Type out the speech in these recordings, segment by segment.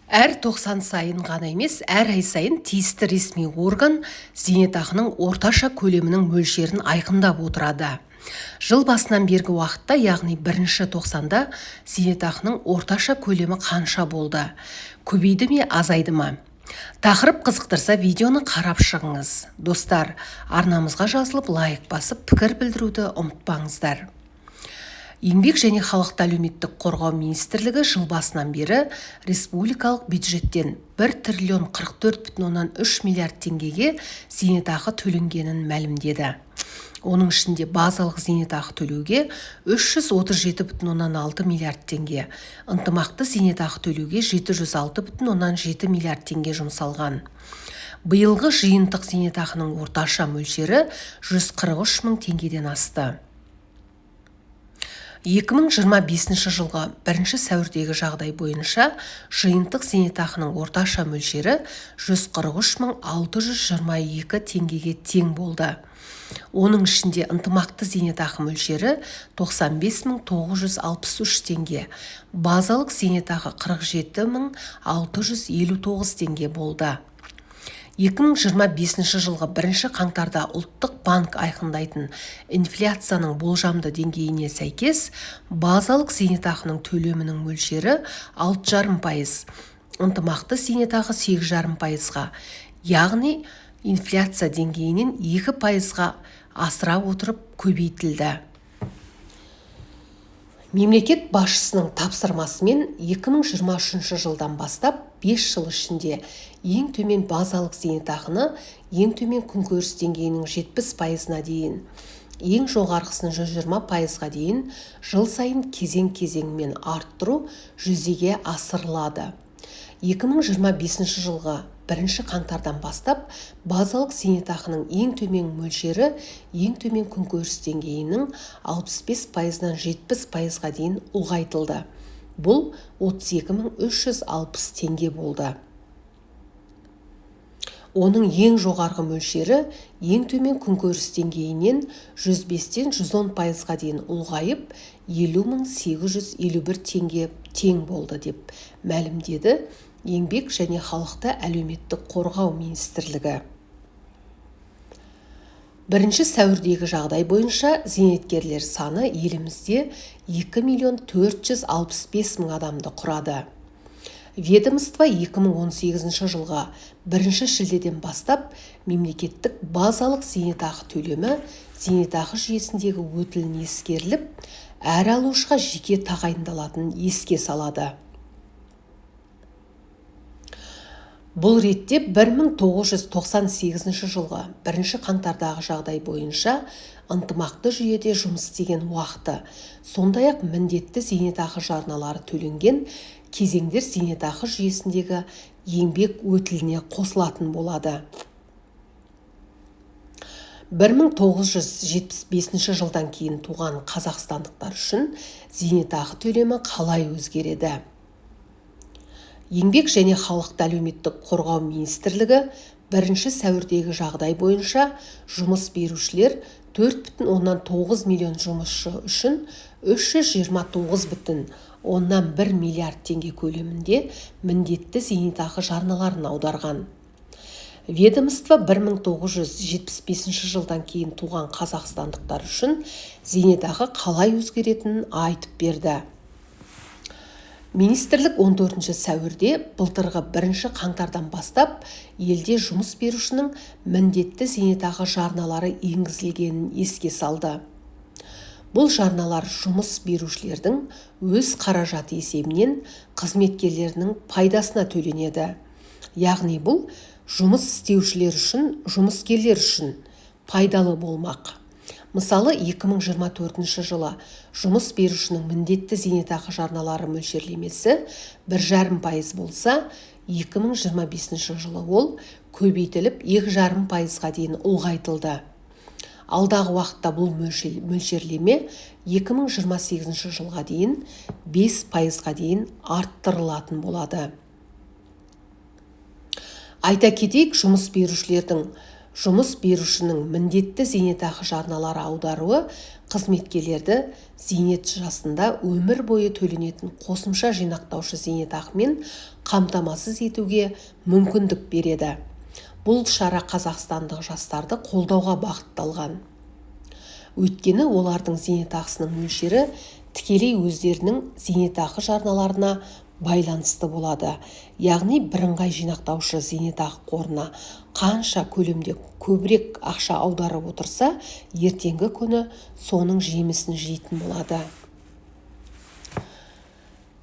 Әр 90 сайын ғана емес, әр ай сайын тиісті ресми орган зейнетақының орташа көлемінің мөлшерін айқындап отырады. Жыл басынан бергі уақытта, яғни бірінші 90-да зейнетақының орташа көлемі қанша болды? Көбейді ме, азайды ма? Тақырып қызықтырса, видеоны қарап шығыңыз. Достар, арнамызға жазылып, лайк басып, пікір білдіруді ұмытпаңыздар. Еңбек және халықты әлеуметтік қорғау министрлігі жыл басынан бері республикалық бюджеттен 1 триллион 44,3 миллиард теңгеге зейнетақы төленгенін мәлімдеді. Оның ішінде базалық зейнетақы төлеуге 337,6 миллиард теңге, ынтымақты зейнетақы төлеуге 706,7 миллиард теңге жұмсалған. Биылғы жиынтық зейнетақының орташа мөлшері 143 мың теңгеден асты. 2025 жылғы 1 сәуірдегі жағдай бойынша жиынтық зейнетақының орташа мөлшері 143 622 теңгеге тең болды. Оның ішінде ынтымақты зейнетақы мөлшері 95 963 теңге, базалық зейнетақы 47 659 теңге болды. 2025 жылғы 1 қаңтарда Ұлттық банк айқындайтын инфляцияның болжамды деңгейіне сәйкес базалық зейнетақының төлемінің мөлшері 6,5%, ынтымақты зейнетақы 8,5%-ға, яғни инфляция деңгейінен 2%-ға асыра отырып көбейтілді. Мемлекет басшысының тапсырмасымен 2023 жылдан бастап 5 жыл ішінде ең төмен базалық зейнетақыны ең төмен күнкөріс деңгейінің 70%-на дейін, ең жоғарғысын 120%-ға дейін жыл сайын кезең-кезеңмен арттыру жүзеге асырылады. 2025 жылғы 1 қаңтардан бастап базалық зейнетақының ең төмен мөлшері ең төмен күнкөріс деңгейінің 65%-нан 70%-ға дейін ұлғайтылды. Бұл 32 360 теңге болды. Оның ең жоғарғы мөлшері ең төмен күнкөріс деңгейінен 105-тен 110%-ға дейін ұлғайып, 50 851 теңге тең болды, деп мәлімдеді Еңбек және халықты әлеуметтік қорғау министрлігі. 1 сәуірдегі жағдай бойынша зейнеткерлер саны елімізде 2 миллион 465 мың адамды құрады. Ведомство 2018 жылғы 1 шілдеден бастап мемлекеттік базалық зейнетақы төлемі зейнетақы жүйесіндегі өтілін ескеріліп, әр алушыға жеке тағайындалатынын еске салады. Бұл ретте 1998 жылғы 1 қаңтардағы жағдай бойынша ынтымақты жүйеде жұмыс істеген уақыты, сондай-ақ міндетті зейнетақы жарналары төленген кезеңдер зейнетақы жүйесіндегі еңбек өтіліне қосылатын болады. 1975 жылдан кейін туған қазақстандықтар үшін зейнетақы төлемі қалай өзгереді? Еңбек және халықты әлеуметтік қорғау министрлігі 1 сәуірдегі жағдай бойынша жұмыс берушілер 4,9 миллион жұмысшы үшін 329,1 миллиард теңге көлемінде міндетті зейнетақы жарналарын аударған. Ведомство 1975 жылдан кейін туған қазақстандықтар үшін зейнетақы қалай өзгеретінін айтып берді. Министрлік 14 сәуірде былтырғы 1 қаңтардан бастап елде жұмыс берушінің міндетті зейнетақы жарналары енгізілгенін еске салды. Бұл жарналар жұмыс берушілердің өз қаражаты есебінен қызметкерлерінің пайдасына төленеді. Яғни бұл жұмыс істеушілер үшін, жұмыскерлер үшін пайдалы болмақ. Мысалы, 2024 жылы жұмыс берушінің міндетті зейнетақы жарналары мөлшерлемесі 1,5% болса, 2025 жылы ол көбейтіліп 2,5%-ға дейін ұлғайтылды. Алдағы уақытта бұл мөлшерлеме 2028 жылға дейін 5%-ға дейін арттырылатын болады. Айта кетейік, жұмыс берушінің міндетті зейнетақы жарналары аударуы қызметкерлерді зейнет жасында өмір бойы төленетін қосымша жинақтаушы зейнетақымен қамтамасыз етуге мүмкіндік береді. Бұл шара қазақстандық жастарды қолдауға бағытталған. Өйткені олардың зейнетақысының мөлшері тікелей өздерінің зейнетақы жарналарына байланысты болады. Яғни бірыңғай жинақтаушы зейнетақы қорына қанша көлемде көбірек ақша аударып отырса, ертеңгі күні соның жемісін жейтін болады.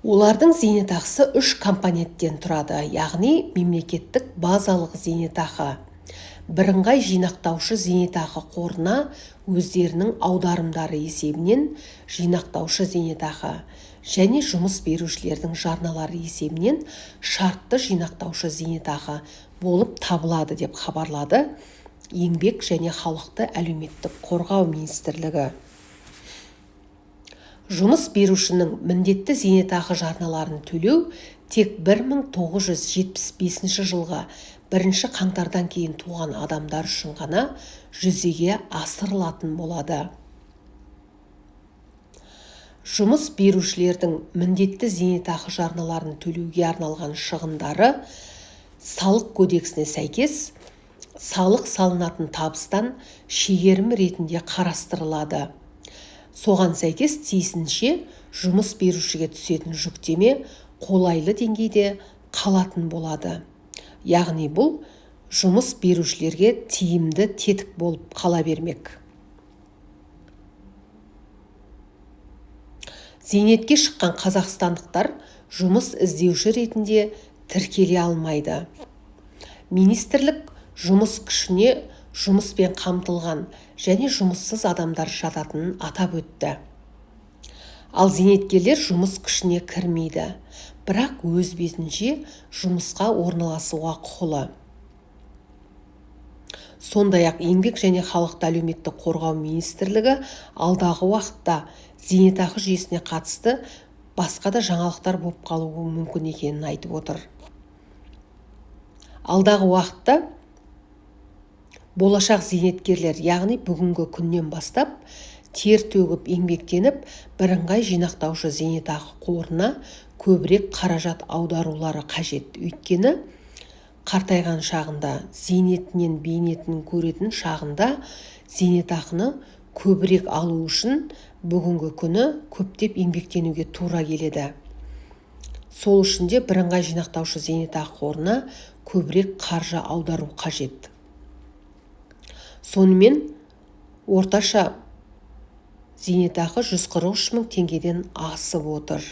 Олардың зейнетақысы үш компоненттен тұрады, яғни мемлекеттік базалық зейнетақы, бірыңғай жинақтаушы зейнетақы қорына өздерінің аударымдары есебінен жинақтаушы зейнетақы және жұмыс берушілердің жарналары есебінен шартты жинақтаушы зейнетақы болып табылады деп хабарлады Еңбек және халықты әлеуметтік қорғау министрлігі. Жұмыс берушінің міндетті зейнетақы жарналарын төлеу тек 1975 жылғы 1 қаңтардан кейін туған адамдар үшін ғана жүзеге асырылатын болады. Жұмыс берушілердің міндетті зейнетақы жарналарын төлеуге арналған шығындары салық кодексіне сәйкес салық салынатын табыстан шегерім ретінде қарастырылады. Соған сәйкес тиісінше жұмыс берушіге түсетін жүктеме қолайлы деңгейде қалатын болады. Яғни бұл жұмыс берушілерге тиімді тетік болып қала бермек. Зейнетке шыққан қазақстандықтар жұмыс іздеуші ретінде тіркеле алмайды. Министрлік жұмыс күшіне жұмыспен қамтылған және жұмыссыз адамдар жататынын атап өтті. Ал зейнеткерлер жұмыс күшіне кірмейді, бірақ өз бетінше жұмысқа орналасуға құқылы. Сондай-ақ Еңбек және халықты әлеуметтік қорғау министрлігі алдағы уақытта зейнетақы жүйесіне қатысты басқа да жаңалықтар болып қалуы мүмкін екенін айтып отыр. Алдағы уақытта болашақ зейнеткерлер, яғни бүгінгі күннен бастап тер төгіп еңбектеніп, бірыңғай жинақтаушы зейнетақы қорына көбірек қаражат аударулары қажет. Өйткені қартайған шағында, зейнетінен бейнетін көретін шағында зейнетақыны көбірек алу үшін бүгінгі күні көптеп еңбектенуге тура келеді. Сол үшін де бірыңғай жинақтаушы зейнетақы қорына көбірек қаржы аудару қажет. Сонымен орташа зейнетақы 143 мың теңгеден асып отыр.